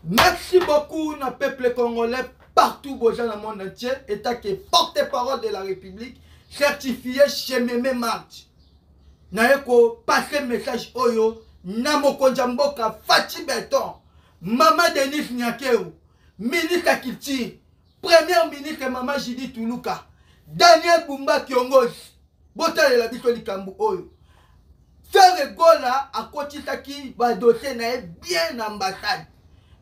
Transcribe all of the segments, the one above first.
Merci beaucoup na peuple congolais partout boza na monde entier état que porte-parole de la République certifié chez Meme March naye ko passer message oyo na mokonzi ya mboka Fatshi Beton, mama Denise Nyakeru, ministre ya culture, première ministre mama Judith Tuluka, Daniel Bumba Kiongozi. Botalela biso likambo oyo. Ferre Gola akotisaki ba dossier na ye bien na ambassade,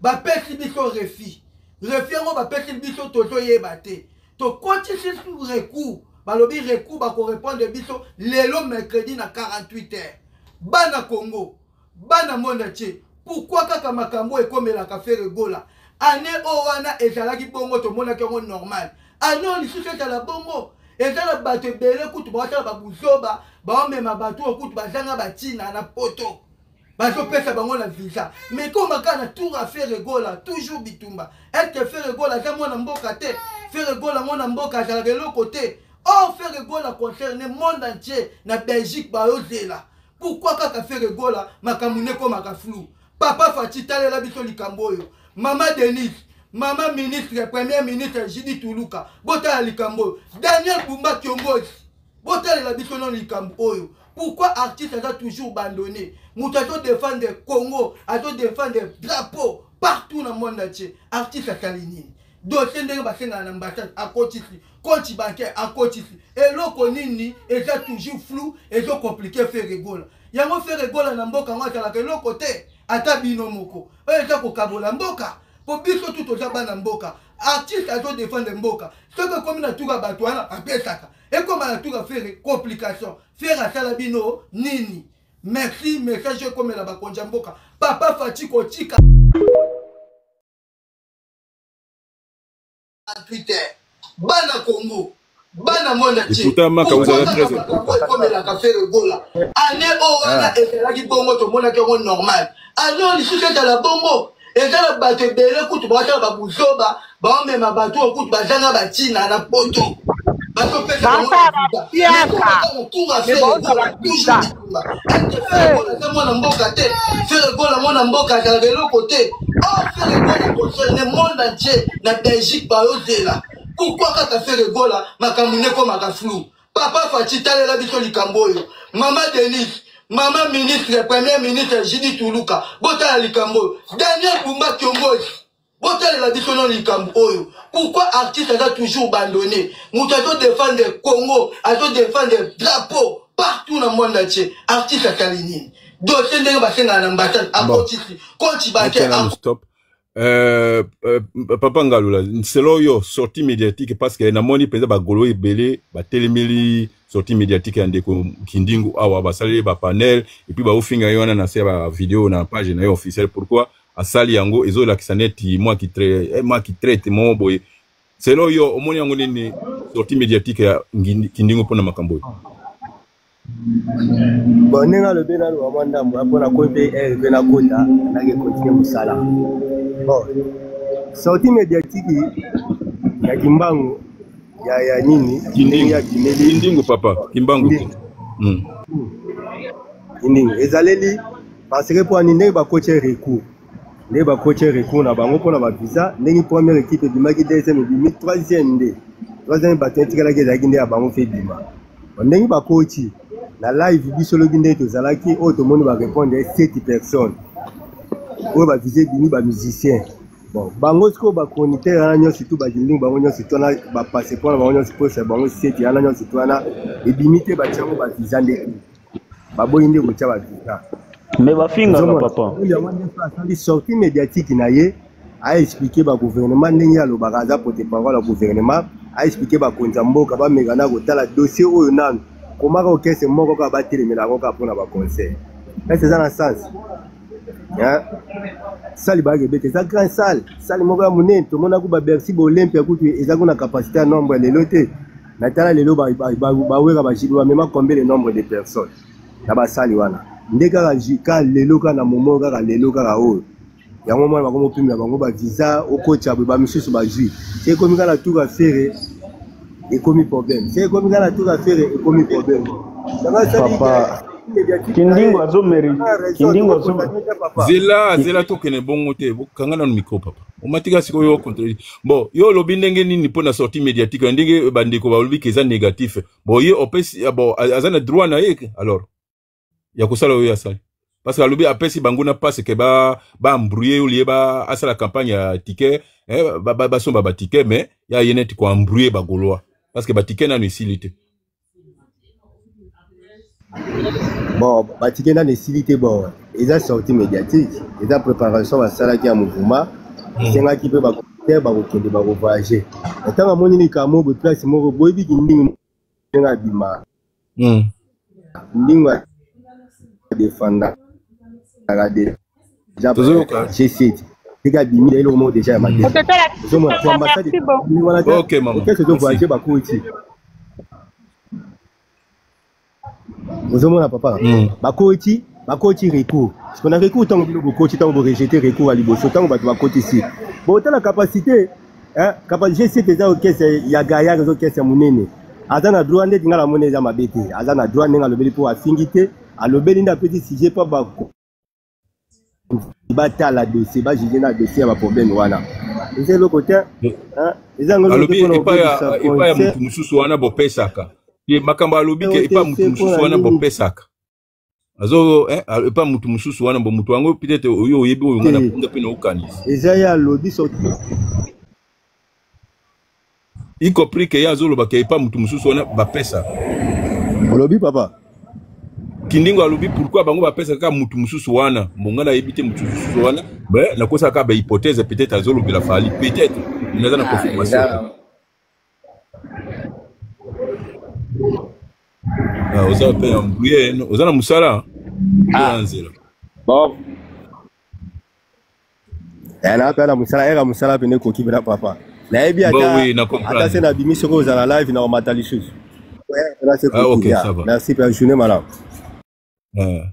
bapesi biso refus. Refus yango bapesi biso tozoyeba te, tokotisi recours, balobi recours bakorepondre biso lelo mercredi na 48 heures. Bana Congo, bana monde entier, pourquoi kaka makambo ekomelaka Ferre Gola? Année oyo wana ezalaki bongo, tomonaki yango normal. Année oyo lisusu ezala bongo, eza na bato ebele kutu baosala babuzoba, baomema bato oyo kutu bazanga batina na poto, bazopesa bango na visa. Mais koma kaka na tour ya Ferre Gola, toujours bitumba. Est-ce que Ferre Gola aza mwana mboka te? Ferre Gola mwana mboka azalaka eloko te. Or Ferre Gola concerne monde entier, na Belgique bayozela. Pourquoi kaka Ferre Gola makambo nde ekomaka flou? Papa Fatshi, talela biso likambo oyo. Mama Denise, mama ministre, première ministre Judith Tuluka, botala likambo oyo. Daniel Bumba Kiongozi, botalela biso nano likambo oyo. Pourquoi artiste aza toujours abandonné? Moto azo défendre Congo, azo défendre drapeau partout na monde entier. Artiste asali nini? Dossier ndenge basengaka na ambassade akotisi, compte bancaire akotisi, eloko nini eza toujours flou, ezo compliquer Ferre Gola. Yango Ferre Gola na mboka yango azalaka eloko te, ata bino moko. Oyo eza kokabola mboka, po biso tu toza bana mboka. Artiste azo défendre mboka, soki ekomi na tuka bato wana apesaka, ekoma na tuka Ferre complication. Ferre asala bino nini? Merci, message ekomela bakonzi ya mboka. Papa Fatshi kotika Twitter, bana Congo, bana monde entier, ekomelaka Ferre Gola. Année oyo wana ezalaki bongo, tomonaki yango normal. Année oyo lisusu ezala bongo, eza na bato ebele kutu baosala babuzoba, baomema bato oyo kutu bazanga batina na poto, bazopesa bango aza mwana mboka te. Ferre Gola mwana mboka azalaka eloko te. Or Ferre Gola concerne monde entier, na Belgique bayozela. Pourquoi kaka Ferre Gola makambo nde ekomaka flou? Papa Fatshi, talela biso likambo oyo. Mama Denise, mama ministre, première ministre Judith Tuluka, botala likambo oyo. Daniel Bumba Kiongozi, botalela biso nano likambo oyo. Pourquoi artiste aza toujours abandonné? Moto azo défendre Congo, azo défendre drapeau partout na monde entier. Artiste asali nini? Dossier ndenge basengaka na ambassade akotisi, compte bancaire. Stop. Papa Ngalula, selon yo sortie médiatique, parce que namoni mpenza bagolo ebele batelemeli sortie médiatique ya ndeko Kindingu awa, basaleli bapanel et puis baofinga ye wana na se ya bavideo na page na ye officielle. Pourquoi asali yango? Ezolakisa neti mwa kitraite moko boye. Selon yo omoni yango nini, sortie médiatique ya Kindingu mpona makambo oyo? Bon, ndenge alobi nanu mwa ndambo mpona koyi mpe ere mpe nakota nake continue mosala. Bon, sortie médiatique ya Kimbangu ya nini, ndenge ya bimeli Kindingu, papa Kimbangu. Kindingu ezaleli parce que mpo ani ndenge bakoti recours, ndenge bakoti recours na bango mpona bavisa, ndenge première équipe ebimaki, deuxième ebimi, troisième, nde troisième bato etikalaki ezalaki nde ya bango fe ebima. Ndenge bakoti na live biso lobi, ndenge tozalaki oyo tomoni barépondre 7 personnes oyo bavisa ebimi, bamusicien. Bon, bango sikoyo bachroniqueur wana nyonso tu, bakindingu bango nyonso tu wana, bapasseport na bango nyonso posa bango 7 wana nyonso tu wana ebimi te, batiango bavisa nde baboyi nde kotia bavisa. Me bafingaka papa. Yango nde asali sortie médiatique na ye, aexpliquer bagouvernement ndenge alobaka aza porte parole ya gouvernement, aexpliquer bakonzi ya mboka bameka na kotala dossier oyo nanu komaka orchestre moko kaka batelemela yango kaka mpona baconcert. Ese eza na sens? Salle bayaka ebete, eza grand salle, salle moko ya monene. Tomonaki baBercy, baOlympia kutu eza kuna capacité ya nombre ya lelo te. Natala lelo bawera, bajibe bamema combien de nombre de personnes na basali wana? Nde kaka ka lelo, kaka na momo, kaka lelo, kaka oyo yango mwana bango mopimela bango bavisa okotya boye, bamisusu bazwi. Se ekomi kaka na tour ya Ferre, ekomi problème. Se ekomi kaka na tour ya Ferre, ekomi problème. Yango asali. Papa. Kindingo azo mérite Kindingo azo Zela, zela tokende bongo te. Kanga nanu micro papa. Omatika sikoyo contre. Bon, yo olobi ndenge nini mpo na sortie médiatique ndenge bandeko balobi ke eza négatif. Bon, ye opesi bon aza na droit na ye alors ya kosala oyo asali. Parce que alobi apesi bango na passe ke ba ba embrouiller olie ba asala campagne ya ticket, eh, ba ba basomba ba ticket mais ya ye neti ko embrouiller ba Gaulois parce que ba ticket nanu esili te. Bon, batike nanu esili te. Bon, eza sortie médiatique, eza préparation basalaki ya mouvement. Esengaki mpe bakote bakokende bakovoyage. Ntango amoni likambo boye, place moko boyebi Kindingi ndenge abima. Ndingo adefendaka déjà G7 ndenge abimi eloko moko déjà ya mabe. Ozomona po ambassade wana te. Ok, mama. Orchestre ezovoyage, bakoti. Ozomona papa, bakoti recours. Parce na recours, ntango bino bokoti, ntango borejeter recours ya liboso, ntango bato bakotisi, botala capacité, hein, capacité G7 eza orchestre ya gaillard, eza orchestre ya monene. Aza na droit. Ndeti nga namoni eza mabe te, aza na droit ndenge alobeli, mpo afingi te, alobeli nde apesi sujet mpo bako batala dossier, bajuge na dossier ya baproblème wana. Eza eloko te, hein, eza yango eloko te Alobi mpona epai ya kobebisa epai ya concert. mutu mosusu wana bopesaka ye makambo. Alobi ke epai ya mutu te mosusu mpona wana nini bopesaka azo eh, epai mutu mosusu wana. Bo mutu yango peut-être oyo oyebi oyo nga te na mpe na okanisi. Eza ye alobi so. Y compris ke ye azoloba ke epai mutu mosusu wana bapesaka. Olobi papa. Kindingo alobi pourquoi bango bapesaka kaka mutu mosusu wana. Bon, nga nayebi te mutu mosusu wana. Mais nakosala kaka bahypothèse, peut-être azolobela Fally, peut-être naza na Ah, confirmation te. eza Ah, oza mpe embrouillé, oza na mosala to na ah nzela? Bon. Na mpe na mosala eka mosala pene ekoki mpena papa, nayebi. Bon. Ata Oui, na ata comprendre. Se nabimi soki ozala live na komata lisusu. Mpena se Ah, ekoki ok, ya. ça va. Merci mpe journée malamu. Ah,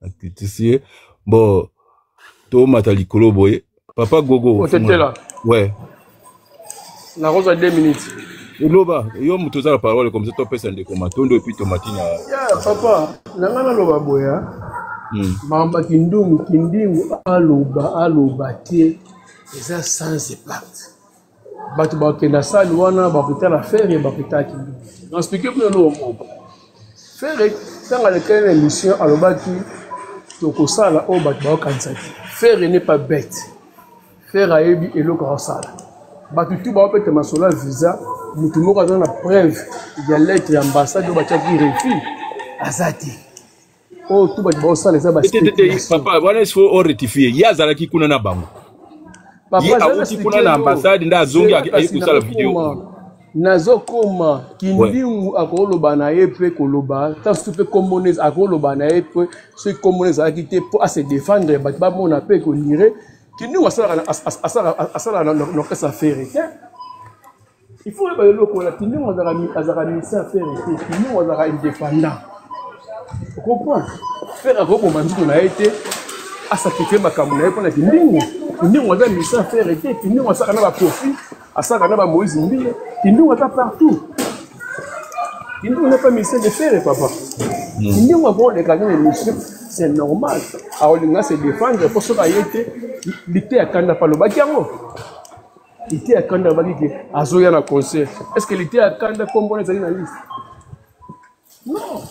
akitisi ye. Bon, tomata likolo boye, papa Gogo fungola. Otetela. Ouais. Nakozwa 2 minutes. Eloba yo moto oza na parole, comme ça topesa ndeko Matondo et puis tomati na. Ya papa na ngai, naloba boya. Makambo ya Kindungu, Kindingu aloba aloba te, eza sans impact. Bato bakokenda sale wana, bakotala Ferre, bakotala Kindingu. Na expliquer bino eloko moko. Ferre, ntango alekaki na émission, alobaki tokosala oyo bato bakokanisa te. Ferre n'est pas bête. Ferre ayebi eloko akosala. Bato tu baopeta masolo ya visa, motu moko aza na preuve ya lettre ya ambassade oyo batiaki refus aza te. Oyo tu bato baosala eza te te te te. baspéculation. Papa wana, il faut orectifier. Ye azalaki kuna na bango, ye Papa, awuti kuna na ambassade nde azongi, aye kosala video oyo. Nazokoma. Kindingu akoloba na ye mpe koloba ta soki mpe kombo akoloba na ye mpe soki kombo ezalaki te mpo ase défendre, bato bamona mpe konire. Kindingu asalaka na orchestre Ferre te. Il faut oyeba eloko wana. Kindingu azalaka musicien Ferre te. Kindingu azalaka indépendant, ocomprendre? Ferre akoboma nzoto na ye te, asacrifie makambo na ye mpona Kindingu. Kindingu aza musicien Ferre te. Kindingu asalaka na baKoffi, asalaka na baMoïse Mbiye. Kindingu aza partout. Kindingu n'est pas musicien de Ferre, papa. Kindingu akoleka na émission, c'est normal, akolinga se défendre mpo soki aye te lite ya kanda mpe alobaki yango. Lite ya kanda alobaki ke azoya na concert. Est ce que lite ya kanda kombo wana ezali na liste? Non.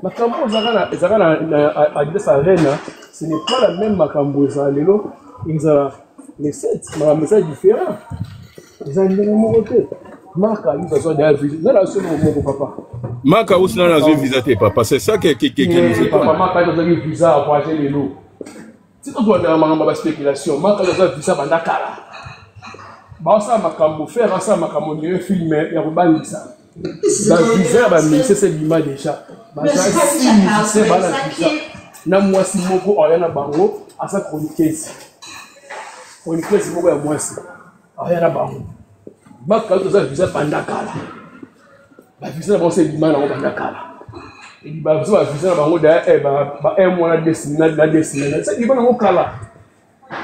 Makambo ezalaka na Adidas Arena, ce n'est pas la même makambo ezala lelo, ezala le 7. Makambo eza différent, eza ndenge moko te. Mark Ayusa azwa deya visa, eza na so eloko moko, papa. Mark Ausi nano azwi visa te, papa. C'est ça qui nous Eh, papa, étonne. Mark Ayusa azwaki visa avoyage lelo. Ti tozwandaka makambo ya baspéculation, Mark Ayusa azwa visa banda kala. Baosala makambo, Ferre asala makambo ndenge film ya kobangisa. Bavisa ya bamusicien se ebima déjà. Baza six musicien baa na visa, na mwasi moko aya na bango, aza chroniqueuse, chroniqueuse moko ya mwasi aya na bango. Mark Ayusa aza visa banda kala. Bavisa na bango se ebima nango banda kala. Baza bavisa na bango da ba un mois na 2 semaines, se ebima nango kala.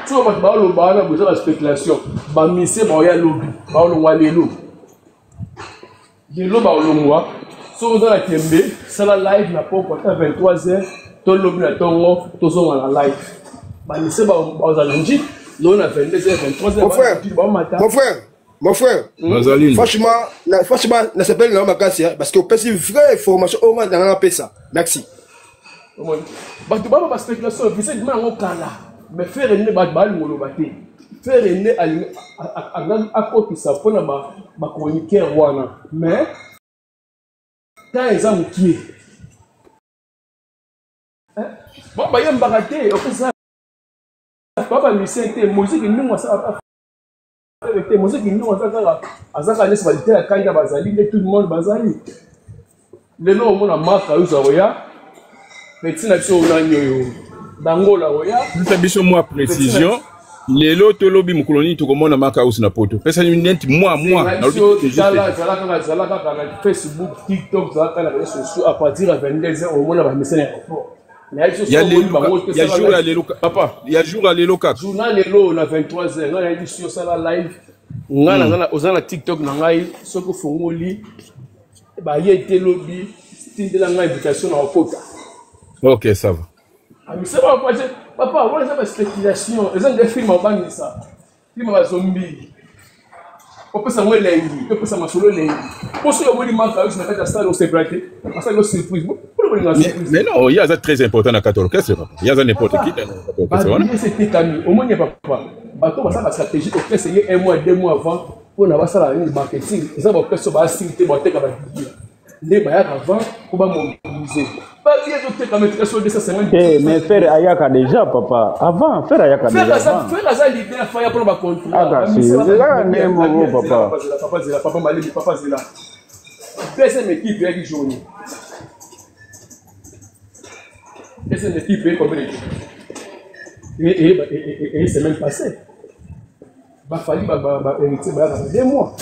So bato baoloba wana boza baspéculation. Bamusicien baoya lobi, baolongwa lelo, lelo baolongwa. Soki oza na tembe, sala live na poko ata 23 heures to lobi na tongo tozonga na live. Banise bazala nji lelo na 22 heures 23 heures. Mon frère, mon frère, mon frère. Nazali. Franchement, na, franchement, nasepeli na yo makasi parce que opesi vraie information oyo nga nanga napesa. Merci. Omoni bato baba ba spéculation visa ebima yango kala, mais Ferre nde bato balinga oloba te. Ferre nde alingaki akotisa mpona bachroniqueur wana, mais temps eza mokie. Bon, bayembaka te, opesa ba bamusicien te, moziki ndongo asala te, moziki ndongo aza kaka, aza kaka nyonso balite ya kanda bazali nde tout le monde bazali. Lelo omona Mark ayuza koya petit na biso nani oyo bangola koya. Pesa biso mwa précision, lelo tolobi mokolo nini tokomona Mark House na Poto? Pesa neti mwa mwa. Tala, zala kaka, zala kaka na Facebook, TikTok, zala kaka na réseaux sociaux. À partir ya 22 heures omona bamesana ya aéroport. Ya jour ya lelo, papa. Ya jour ya lelo kaka. Journal lelo na 23 heures, ngai nayebi si osala live. Ngai oza na TikTok na ngai, soki ofongoli baye te lobi, tindela ngai invitation na okota. Ok, ça va. Amise bapaje papa, wana eza baspéculation, eza nde film obangisa, film bazombi opesa yango elengi, topesa masolo elengi. Mpo soki omoni Mark Ayusi na kati ya stade, osepela te, asali yo surprise mpona bolinga surprise. Mais non, ye aza très important na kati ya orchestre, papa. Ye aza n'importe qui na orchestre wana. Babillets etekami, omoni ya papa, bato basala bastratégie orchestre ye un mois, 2 mois avant mpona basala nini, marketing. Eza baorchestre baasili te, bateka babillets nde bayaka avant mpo bamobilize. Babillets ezotekama, etika so 250. Eh, mais Ferre ayaka déjà, papa. Avant, Ferre ayaka déjà avant. Ferre aza leader, faya mpona bacontrat. Ah, kasi, ezalaka nde moko, papa. Papa zela, papa malemi, papa zela. Deuxième équipe eyaki journée, deuxième équipe eye combien de jours? Eye semaine passée. Bafali bahéritier bayaka na 2 mois.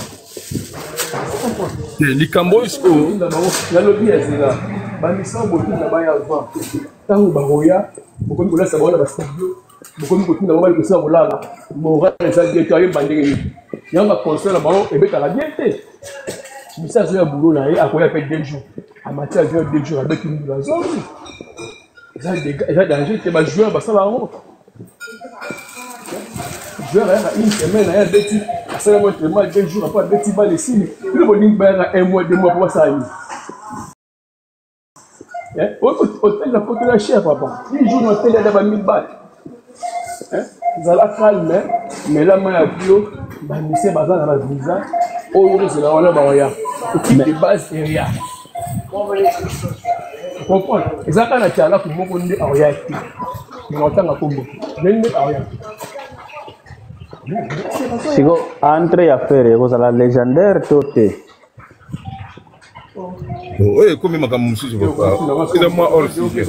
Likambo oyo sikoyo. Nalobi ya zela, bamisa botinda baya avant. Ntango bakoya, bokomi kolasa bango na bastudio, bokomi kotinda bango bali kosila kolala, moral eza bien te, ayemba ndenge nini? Yango baconcert na bango ebetaka bien te. Misa azoya boulot na ye, akoya mpe 2 jours, amati avion 2 jours, abeti mbula, azongi. Eza danger te, bajoueur basala yango. Joueur ayaka une semaine, aya abeti, asala yango entraînement 2 jours, apo abeti bale, esili. Bino bolingi bayaka un mois, 2 mois, po basala nini? Hôtel na Poto ya cher, papa, un jour na hôtel ya ba 1000 balles. Zala calme, mela mai ya bio. Bamusicien baza na bavisa oyo ozela wana, baoya équipe de base area, comprendre. Eza kaka na tialaku moko nde aoya te, mais otanga kombo nde nde aoya te. Siko entrée ya Ferre ekozala légendaire to te? Oyo ekomi makambo mosusu, papa, eza mwa hors sujet.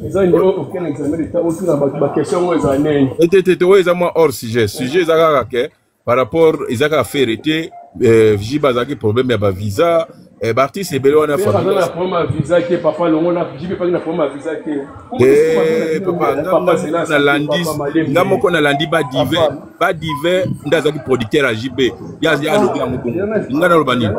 Eza nde okende examen d'état, otuna bato baquestion ngo eza nini? Te te te, oyo eza mwa hors sujet. Sujet eza kaka ke par rapport eza kaka Ferre te, JB azalaki problème ya bavisa, baartiste ebele wana. Ferre aza na problème ya visa te, papa. Longola JB paki na problème ya visa te. Papa, nalandi nga moko, nalandi badive badive nde azalaki producteur ya JB, ye alobi yango bongo. Nga naloba nini?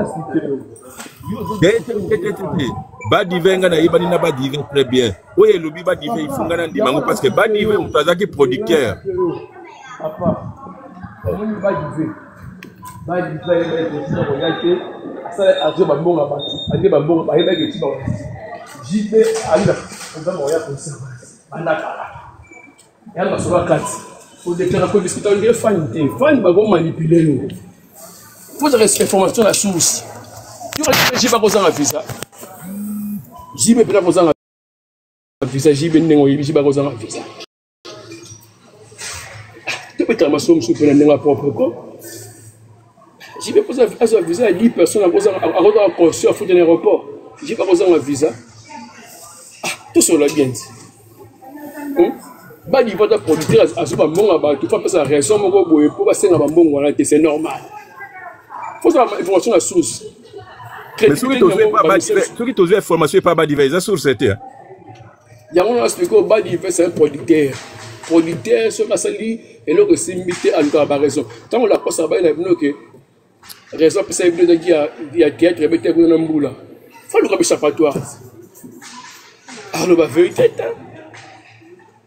Te te te te te, badive, nga nayebani na badive très bien. Oyo elobi badive, il faut nga nandima yango parce que badive moto azalaki producteur. Papa, omoni badive, badive ayebaki etina koya te, asala azwi bambongo ya bato, alie bambongo, bayebaki eti bango. JB ali na problème oya concert banda kala, ya masolo ya kati odéclare, kodiscuter ndenge fani te, fani bakomanipuler yo. Faut information na source. Yo JB akozanga visa? JB mpena akozanga visa? JB, ndenge oyebi, JB akozanga visa? Tobetaka masolo mosusu mpe na ndenge ya propre ko. JB azwa visa ya 10 personnes, akozanga caution, afuta na aéroport. JB akozanga visa? Tosolola bien ti badiva ata producteur azwi bambongo ya bato, fo apesa raison moko boye mpo basenga bambongo wana te. C'est normal, faut zala information na source. Soki tozwi information epa badiva, eza source te. Yango na expliqué oyo, badiva c'est un producteur. Producteur soki asali eloko esimbi te, alukaka baraison. Ntango lakosa baye na bino ke raison apesa bino ezalaki ya théâtre, ebete kuna na mbula. Faut luka échappatoire. Aloba vérité te.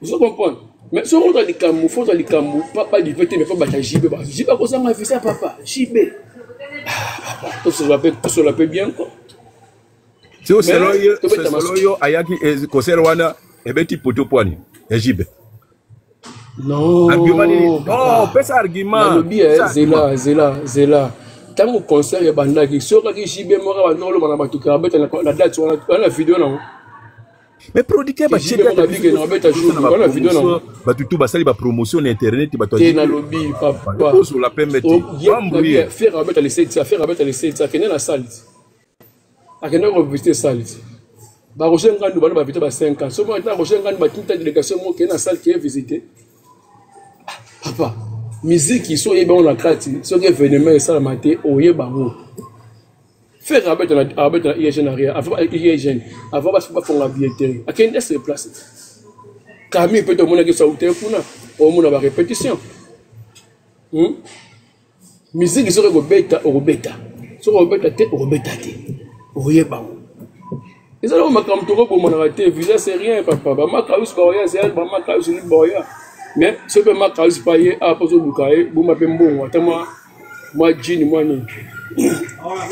Ozo comprendre? Mais soki ozwa likambo, faut ozwa likambo, papa live te, mais faut bata JB. JB akozanga visa papa. JB. Ah, papa, tosolola pe, tosolola pe bien quoi. Sio selo yo, selo yo ayaki eh, concert wana ebeti poto pwani ya JB. Non. Argument nini? Non, pesa argument. Nalobi eh, zela, zela, zela. Ntango concert ebandaki, soki kaki JB moko abanda koloba na bato ke abeta na date wana, wana video nango. Mais producteur ba bato tu basali ba promotion na internet bato te nalobi papa. Ozola pembe te. Bambouye. Ferre abeta le 7, Ferre abeta le 7, akende na salle. Akende ko visiter salle. Ba Roger Ngandu bana ba visiter ba 5 ans. Soki ata Roger Ngandu ba tinta délégation moko kende na salle ke visiter. Ah, papa, musique so oyeba ngo na kati, soki événement esalama te oyeba ngo. Ferre abeta na abeta na IGN arrière, avant IGN, avant ba bafonga billetterie. Akende se place. Camille peut omonaki sa ute kuna, omona ba répétition. Musique soki okobeta okobeta, soki okobeta te okobeta te, okoyeba ngo. Eza nango makambo tokobomanaka te, visa c'est rien papa. Bamakausi baoya zela, bamakausi li baoya. Mais soki mpe makausi pa ye awa mpo ozoluka ye, boma mpe mbongo ata mwa mwa jini mwa nini.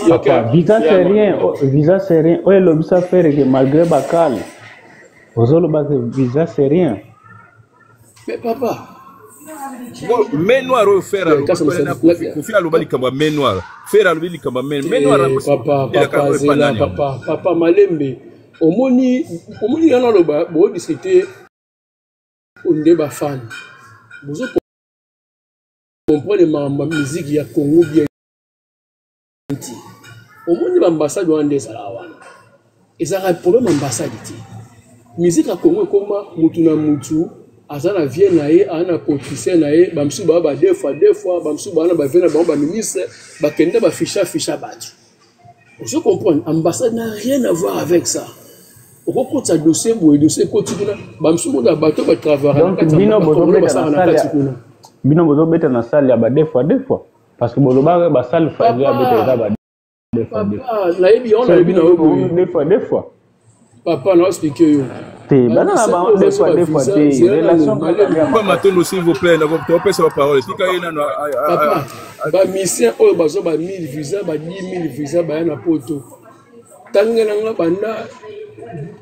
Papa, visa c'est rien, oh, visa c'est rien. Oyo elobisa Ferre que malgré bakale, ozoloba que visa c'est rien. Mais papa, main noire oyo Ferre Kofi aloba likambo ya main noire, Ferre alobi likambo ya main main noire. Papa, papa, zela papa, papa malembe. Omoni, omoni yana aloba bo discuter nde ba fan. Bozo comprendre makambo ya musique ya Congo bien te. Omoni ba ambassade wana nde ezalaka wana. Ezalaka problème ambassade te. Musique ya Congo ekoma mutu na mutu aza na vie na ye, aza na politicien na ye, ba misusu ba ba deux fois deux fois, ba misusu ba na ba vie na bango ba ministre, bakende ba ficha ficha bato. Ozo comprendre, ambassade n'a rien à voir avec ça. Okokotisa dossier boye, dossier ekoti kuna, ba misusu kuna bato ba travaillaka na kati ya bino mboka, Congolais bozobeta na basalaka na salle kati ya kuna. Bino bozobeta na salle ya ba deux fois deux fois parce que bolobaka ba salle fa Papa, abeta eza ba deux fois deux fois. Papa, nayebi yango, nayebi na yo boye. Deux fois deux fois. Papa, na expliquer yo. Te, baza na bango deux fois deux fois te. Relation kaka ya Papa Matondo, s'il vous plaît, topesa ba parole. Tika ye nano. Papa, ba musicien oyo bazwa ba 1000 visa, ba 10 000 visa baya na poto. Tangela nga banda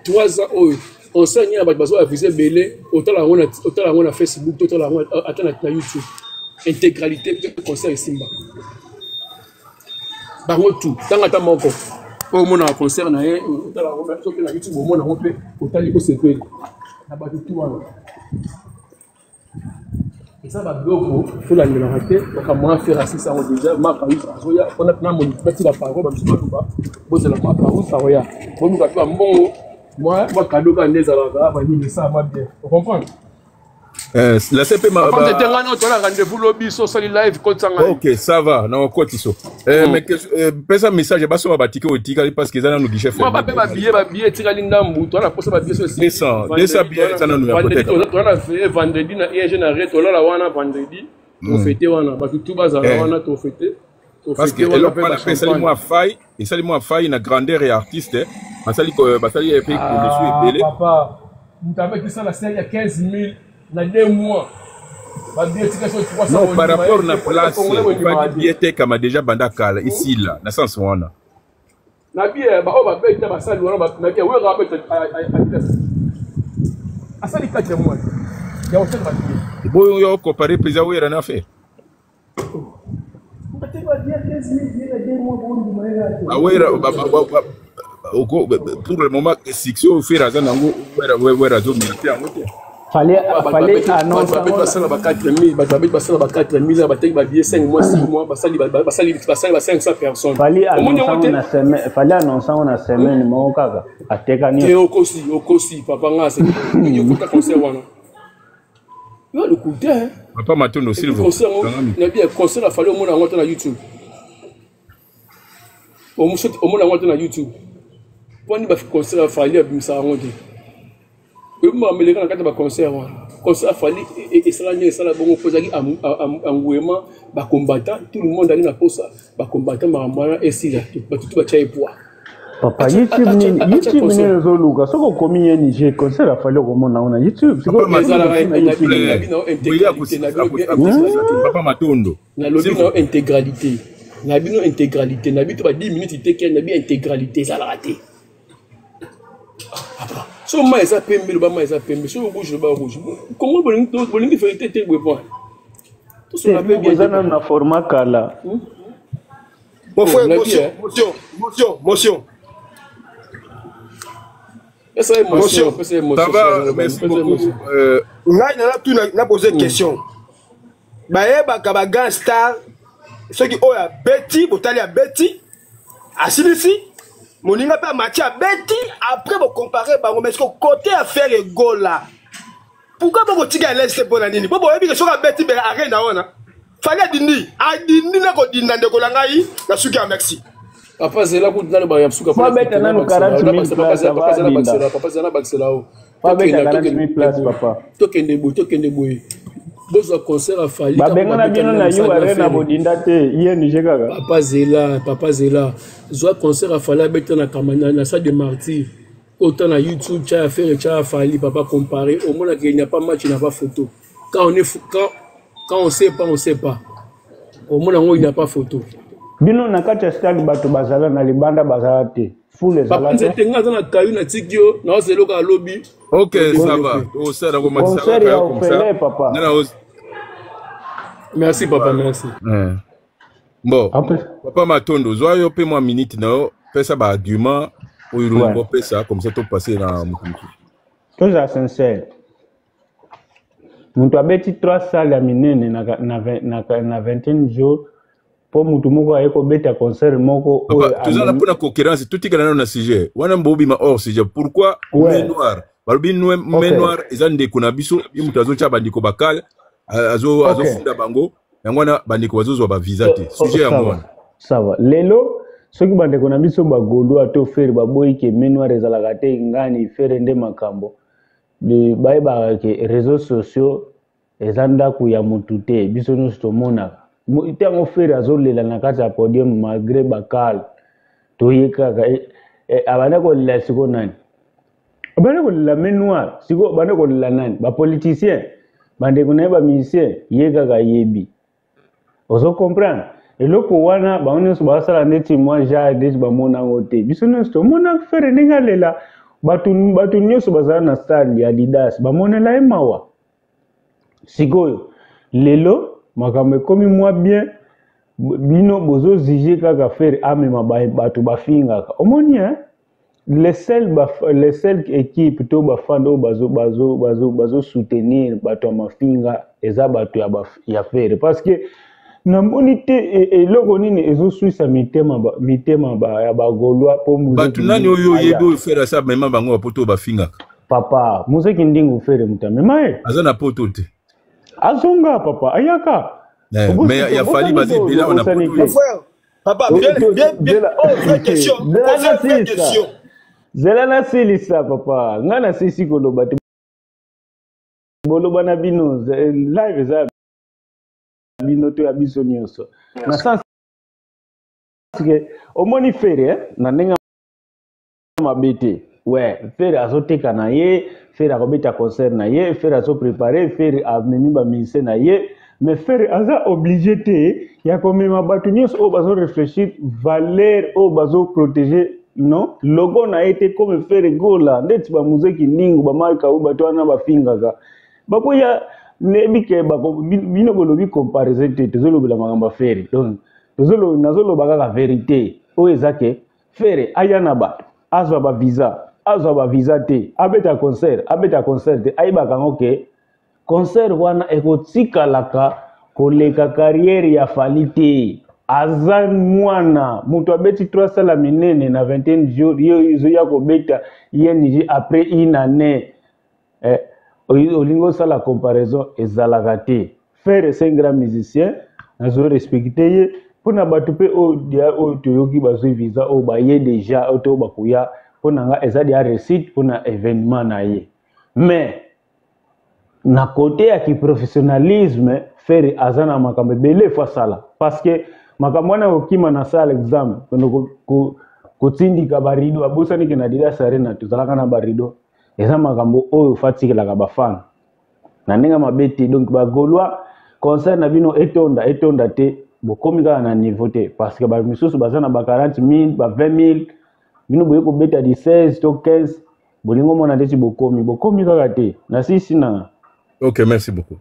3 ans oyo. Concert nini bato bazwa ba visa ebele, otala yango na otala yango na Facebook, otala yango ata na YouTube. Intégralité pe concert esimba. Bango tout, tanga ata moko. Oyo omonaka concert na ye, otala yango soki na YouTube omona yango mpe otali osepeli. Na bato tout wana. Eza babiloko tolandelaka te, makambo wana Ferre asisa yango déjà. Marc House azoya mpona na bati ba parole, babiso baloba bozela Marc House akoya, boluka mpe bambongo mwa mwa cadeau kaka nde ezalaka banini esalama bien, ocomprendre? La CP ma Papa, tete nga no tola rendez-vous lobi so sali live kotisa ngai. Ok, ça va, na okotiso. Mais pesa message basomba ba ticket otikali parce que eza nanu guichet Mwa fermé. bape ba billet, ba billet etikali ndambu, tola na posa ba billet so esi. 200, 200 billets eza nanu ya Vendredi, koteka. tola na veille vendredi na ING na re tolala wana vendredi. Tofete wana, bato tu bazala wana tofete. Parce que Tofete wana eloko pe wana ba pe esali champagne. mwa faille, esali mwa faille na grandeur ya artiste, basali basali pe promotion ebele. Papa, moto abeti sala série ya 15 000 na 2 mois. Ba billet tika so 300. Non, par rapport na place, Congolais bondima faki te. billet tekama déjà banda kala isila na sens wana. Na billet ba oyo babeti na basali wana, na billet oyo abeti Adidas. Asali 4 mois. Ya hôtel ba billet. Boyo yo comparer président Wera na fait. Bateki ba billet 15 000 billet na 2 mois bondima ye te. Ba Wera ba ba ba ba- oko pour le moment succès oyo Ferre aza nango, Wera Wera azo mériter yango te. Fallait Bato fallait babeti annonce bato babeti yango basala ba 4000, bato babeti basala ba 4000, bateki ba billet 5 mois, 6 mois, basali basali basali ba 500 personnes. Fallait Omoni annonce yango yango te. na semaine, fallait annonce yango na semaine moko kaka ateka Te nyonso. okosi, okosi papa nga se. Yo kota concert wana. Yo lokuta hein. Papa Matondo, Et s'il puis vous concert yango plaît. na bien concert afali omona yango te na YouTube. Omuso omona yango te na YouTube. Poni ba concert afali abimisa yango te. Oyebi makambo eleka na kati ya ba concert wana. Concert afali esala ndenge esala bongo mpo ezalaki engouement ba combattant, tout le monde ali na posa ba combattant, makambo wana esila, bato tu batya ye poids. Papa, YouTube nini, YouTube nini ozoluka? Soki okomi ye Niger, concert afali okomona yango na YouTube. Papa Matondo. Nalobi na intégralité. Na bino intégralité, na bino ba 10 minutes te ke na bi intégralité ezalaka te. Papa, so mai eza pembe loba mai eza pembe, so rouge loba rouge. Congo bolingi bolingi vérité te boye point. Tosola pe bien. Eza nanu na format kala. Mon frère, motion, motion, motion, motion. Motion. Ça va, merci beaucoup. Ngai na tuna na poser question. Bayebaka ba grand star soki oyo abeti botali abeti asilisi moninga mpe amati abeti après bocompare bango mais siko côté affaire egola pourquoi bokotika elese te mpo na nini mpo boyebi ke soki abeti be arena wana fali adindi adindi na kodinda ndeko na ngai na suki ya merci. Papa zela kutu nano baya suka. Babeta nanu 40 000 place avant. Papa zela bakisela o. Babeta 40 000 place papa. Tokende boye, tokende boye. Bozwa concert ya Fally. Babengana bino na U Arena bodinda te ING kaka. Papa zela, papa zela. Zwa concert ya Fally abeta na Kamana na salle de martyrs. Autant na YouTube, tcha ya Ferre, tcha ya Fally, papa comparer. Au moins qu'il n'y a pas match, il n'y a pas photo. Quand on est quand quand on sait pas, on sait pas. Au moins il n'y a pas photo. Bino na kati ya stade bato bazala na libanda bazala te. Foule ezala te. Nzete nga aza na kayu na tiki yo, na ozela oka lobi. OK, ça va. Oh ça na komatisa Concert ya ofele papa. Merci papa, merci. Bon, papa Matondo, zwa yo pe mwa minute na yo, pesa ba argument oyo olingi kopesa comme ça topase na moto mosusu. Tozala sincère. Moto abeti 3 salles ya minene na, na, na, na 21 jours mpo motu moko aye kobeta concert moko oyo toza na mpona concurrence, totikala nano na sujet wana, bobima hors sujet. Pourquoi ouais. Main noire balobi main noire eza ndeko na biso, ye moto azotya bandeko bakale, azofunda bango, yango wana bandeko bazozwa bavisa te. Sujet yango wana. Ça va. Lelo soki bandeko na biso bagaulois to Ferre baboyi ke main noire ezalaka te, ngani Ferre nde makambo, bayebaka ke réseaux sociaux eza ndako ya motu te, biso nyonso tomonaka ntango Ferre azolela na kati ya podium malgré bakale toye kaka abanda kolela. Siko nani abanda kolela main noire? Siko abanda kolela nani? Bapoliticien, bandeko na ye bamusicien, ye kaka ayebi. Ozo comprendre eloko wana? Bango nyonso basala neti mwa genre neti bamona yango te. Biso nyonso tomona Ferre ndenge alela. Bato nyonso bazala na stade ya Adidas bamonela ye mawa. Sikoyo lelo makambo ekomi mwa bien, bino bozojuger kaka Ferre amema bato bafingaka. Omoni, hein? Les seuls équipe to bafans oyo bazo bazo bazo bazo soutenir bato ya mafinga eza bato ya Ferre, parce que namoni te eloko nini ezoswisa mitema ya bagaulois mpo Bato nani oyo oyebi oyo Ferre asa mema bango bapoto oyo bafingaka? Papa, Muzeki Ndingu, Ferre moto amema ye. Aza na poto te. Azonga papa, ayaka. Mais ya Fally baza ebele awa na poto. Papa, bien, bien, bien. Oh, vraie question. Posez vraie question. Zela nasilisa papa, ngai nasilisi koloba te. Boloba na bino, live eza bino to ya biso nyonso. Na sens ke omoni Ferre na ndenge mabe te, ouais, Ferre azoteka na ye, Ferre akobeta concert na ye, Ferre azoprépare, Ferre amemi bamusicien na ye, mais Ferre aza obligé te ya komema bato nyonso oyo bazoréfléchir valeur oyo bazoprotéger non logo na ye te comme Ferre Gola, ndeti bamuzeki ndingu bamarka oyo bato wana bafingaka bakoya. Nayebi ke bino bolobi comparaison te, tozolobela makambo ya Ferre, donc nazoloba kaka vérité oyo eza ke Ferre aya na bato, azwa bavisa, azwa bavisa te, abeta concert, abeta concert te, ayebaka yango ke concert wana ekotikalaka koleka carrière ya Fally te. Aza mwana moto abeti 3 sala minene na 21 jours, ye ezoya kobeta ING après une année. Olingi osala comparaison, ezalaka te. Ferre, c'est un grand musicien, nazo respecte ye. Mpona bato mpe oyo toyoki bazwi visa, oyo baye déjà, oyo to bakoya, mpo na nga eza dia réussite mpona événement na ye. Mais na côté ya kiprofessionnalisme, Ferre aza na makambo ebele fo asala, parce que makambo wana kokima na sala exemple Kotindika ba rideau, abosani ke na Adidas Arena tozalaka na ba rideau. Eza makambo oyo fatikelaka ba fan na ndenge mabe te. Donc ba Gaulois, concert na bino etonda etonda te, bokomi kaka na niveau te, parce que ba misusu baza na ba 40 000, ba 20 000, bino boye kobeta di 16 to 15, bolingo mona ndeti bokomi, bokomi kaka te. Na sisi na Ok, merci beaucoup.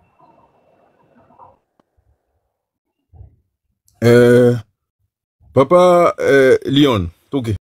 Papa Leon, ok.